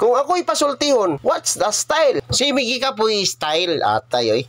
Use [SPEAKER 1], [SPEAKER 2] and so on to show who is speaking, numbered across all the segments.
[SPEAKER 1] Kung ako'y pasultihon, what's the style? Si Miggy Kapoy style atay oy.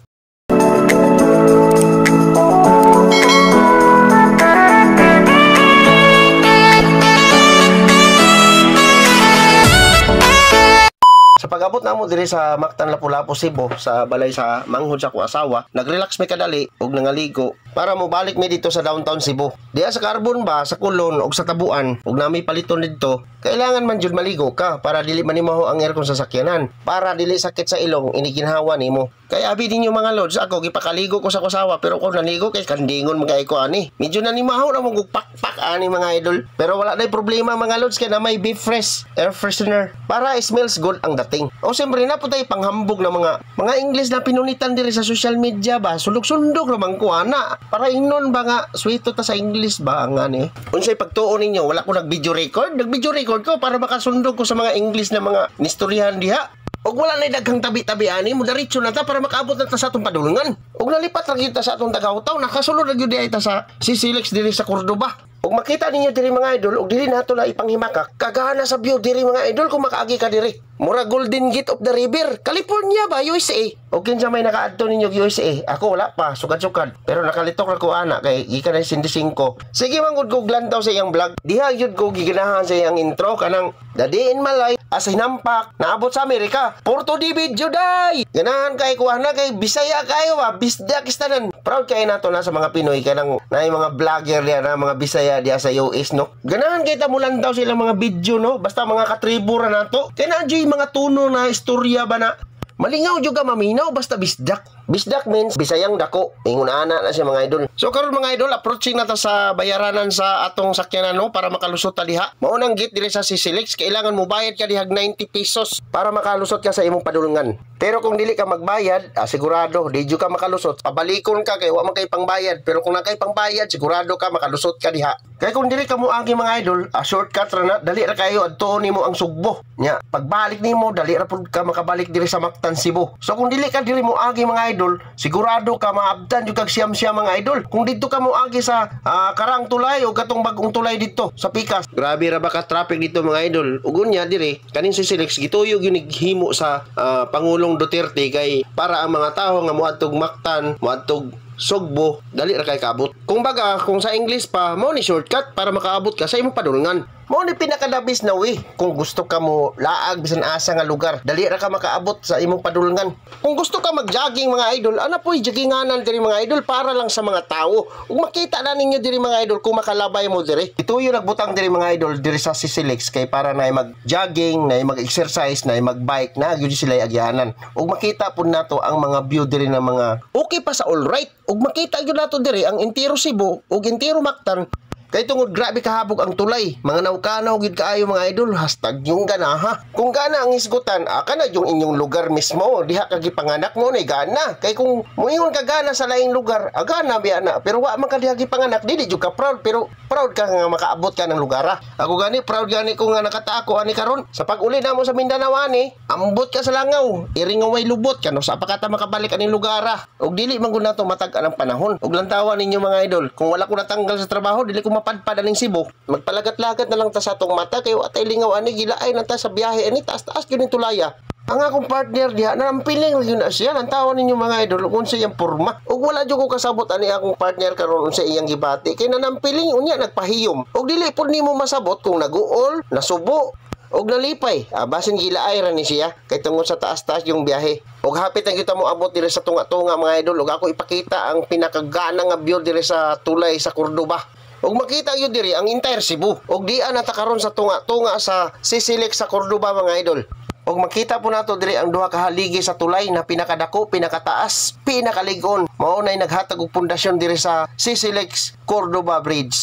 [SPEAKER 1] Sa pag-abot namo diri sa Mactan, Lapu-Lapu, Cebu, sa balay sa manghod sa akong asawa, nagrelax mi kadali og nangaligo para mobalik mi dito sa downtown Cebu. Diha sa Carbon ba, sa Kulon og sa Tabuan, ug nami paliton didto, kailangan man jud maligo ka para dili manimaho ang aircon sa sakyanan, para dili sakit sa ilong iniginhawa nimo. Kaya abi ninyo mga lods, ako gipakaligo ko sa kusawa pero kung naligo kay kandingon mga ko ani. Medyo nanimaho na mong pakpak ani mga idol. Pero wala nay problema mga lods kay na may Be Fresh air freshener para smells good ang dating. O siyempre na po tayo panghambog ng mga English na pinunitan diri sa social media ba, sulog-sundog ra man ko ana. Para ingnon ba nga sweeto ta sa English ba ang ani. Unsay pagtuo ninyo, wala ko nag-video record, nag-video record ko para makasundog ko sa mga English na mga nistoryahan diha. Og wala na daghang tabi-tabi ani, mo diretso na ta para makaabot na ta sa atong padulngan. Og nalipat ra gyud ta sa atong tagahutaw, nakasulod ra gyud ta sa Sisilix diri sa Cordoba. Og makita ninyo diri mga idol, og dili nato na ipanghimakak, kagana sa view diri mga idol kung makaagi ka diri. Mura Golden Gate of the River, California ba, USA. Og kinsa may nakaadto ninyo USA? Ako wala pa, sukad-sukad. Pero nakalitok ra ko ana kay gikan na 65. Sige man gud ko glantaw sa iyang vlog. Diha gyud ko giganahan sa iyang intro kanang the day in my life as hinampak naabot sa Amerika. Porto di video day. Ganahan kay kuha na kay Bisaya kayo ba, Bisdak tanan. Proud kay nato na sa mga Pinoy kanang naay mga vlogger diha na mga Bisaya diha sa US no. Ganahan kay ta mulantaw silang mga video no, basta mga katribo ra nato. Kay naa jud mga tuno na istorya ba na malingaw jud ka maminaw basta bisdak. Bisdak means Bisayang dako. Ingon ana na siya mga idol. So karon mga idol, approaching na ta sa bayaranan sa atong sakyanan no para makalusot ta diha. Mao nang gate diri sa Sisilix, kailangan mo bayad ka dihag 90 pesos para makalusot ka sa imong padulngan. Pero kung dili ka magbayad, sigurado di jud ka makalusot. Pabalikon ka kay wa man kay pangbayad. Pero kung na kay pangbayad, sigurado ka makalusot ka diha. Kay kung dili ka moagi mga idol, shortcut ra na, dali ra kayo adtuon nimo ang Sugbo. Nya, pagbalik nimo dali ra pud ka makabalik diri sa Mactan, Cebu. So kung dili ka diri moagi mga idol, sigurado ka maabdan jud kag siyam-siyam mga idol. Kung didto ka moagi sa Karang Tulay o katong bagong tulay didto sa Pikas. Grabe ra ba ka traffic dito mga idol. Ug unya diri kaning Sisilix gituyo gyud himo sa Pangulong Duterte kay para ang mga tawo nga moadtog Mactan, moadtog Sugbo, dali ra kay kaabot. Kung baga, kung sa English pa, mao ni shortcut para makaabot ka sa imong padulngan. Mao ni pinakadabis na way. Kung gusto ka mo laag bisan asa nga lugar, dali ra ka makaabot sa imong padulngan. Kung gusto ka mag-jogging mga idol, ana po'y jogginganan diri mga idol para lang sa mga tao. Ug makita na ninyo diri mga idol kung makalabay mo diri. Ituyo nagbutang diri mga idol diri sa Sisilix kay para na mag-jogging, na mag-exercise, na mag-bike na gyud sila agyanan. Ug makita pud nato ang mga view diri na mga okay pa sa all right. Ug makita gyud nato diri ang entero Cebu ug entero Mactan. Kay tungod grabe kahabog ang tulay, mga nawkanaw gid kaayo mga idol, hashtag yung ganaha. Kung gana ang hisgutan, aka na yung inyong lugar mismo, diha ka gipanganak mo ni gana. Kay kung moingon ka gana sa laing lugar, agana biya na, pero wa man ka diha gipanganak, dili jud ka proud, pero proud ka nga makaabot ka ng lugar. Ako gani proud gani ko nga nakataako ani karon. Sa pag-uli namo sa Mindanao ani, ambot ka sa langaw, iring nga way lubot kano sa pa ka makabalik aning lugar. Ug dili man gud nato matag-an ang panahon. Ug lantawa ninyo mga idol, kung wala ko natanggal sa trabaho, dili ko mapadpad aning Cebu. Magpalagat-lagat na lang ta sa atong mata kay wa tay lingaw ani, gilaay na ta sa biyahe ani, taas-taas gyud ning tulaya. Ang akong partner diha nampiling ra gyud na siya. Lantawa ninyo mga idol kung sa iyang porma. Ug wala jud ko kasabot ani akong partner karon unsa iyang gibati kay nanampiling unya nagpahiyom. Ug dili pud nimo masabot kung naguol, nasubo og nalipay. Basin gilaay ra ni siya kay tungod sa taas-taas yung biyahe. Og hapit ang kita mo abot diri sa tunga-tunga mga idol ug ako ipakita ang pinakagana nga view diri sa tulay sa Cordoba. Ug makita gyud diri ang entire Cebu. Ug dian na ta karon sa tunga-tunga sa Sisilix sa Cordoba mga idol. Ug makita po nato diri ang duha ka haligi sa tulay na pinakadako, pinakataas, pinakaligon. Mao nay naghatag og pundasyon diri sa Sisilix Cordoba Bridge.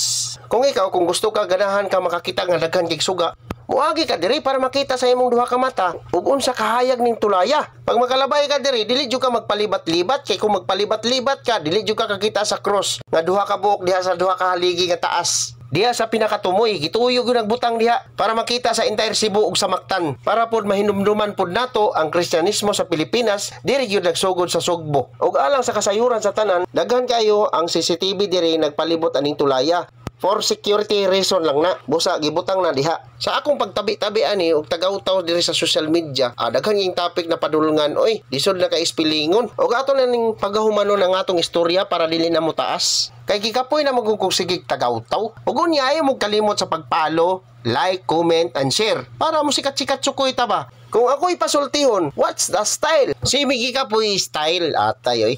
[SPEAKER 1] Kung ikaw kung gusto ka ganahan ka makakita nga daghan kay suga, muagi ka diri para makita sa imong duha ka mata ug unsa kahayag ning tulaya. Pag makalabay ka diri, dili jud ka magpalibat-libat kay kung magpalibat-libat ka, dili jud ka kakita sa cross nga duha ka buok diha sa duha ka haligi nga taas. Diha sa pinakatumoy, gituyo gyud nagbutang diha para makita sa entire Cebu ug sa Mactan. Para pod mahinumduman pod nato ang Kristyanismo sa Pilipinas, diri gyud nagsugod sa Sugbo. Ug alang sa kasayuran sa tanan, daghan kayo ang CCTV diri nagpalibot aning tulaya. For security reason lang na. Busa gibutang na diha. Sa akong pagtabi-tabi ani og tagaw-taw diri sa social media, daghan yung topic na padulngan oy. Lisod na kay ispilingon. Og ato na ning pagahumanon ang atong istorya para dili na mo taas. Kay gikapoy na magugkog sige tagaw-taw. Ug unya, ayaw mo kalimot sa pag-follow, like, comment, and share. Para mo sikat-sikat sukoy ta ba? Kung ako'y pasultihon, what's the style? Si Migi Kapoy style atay oy.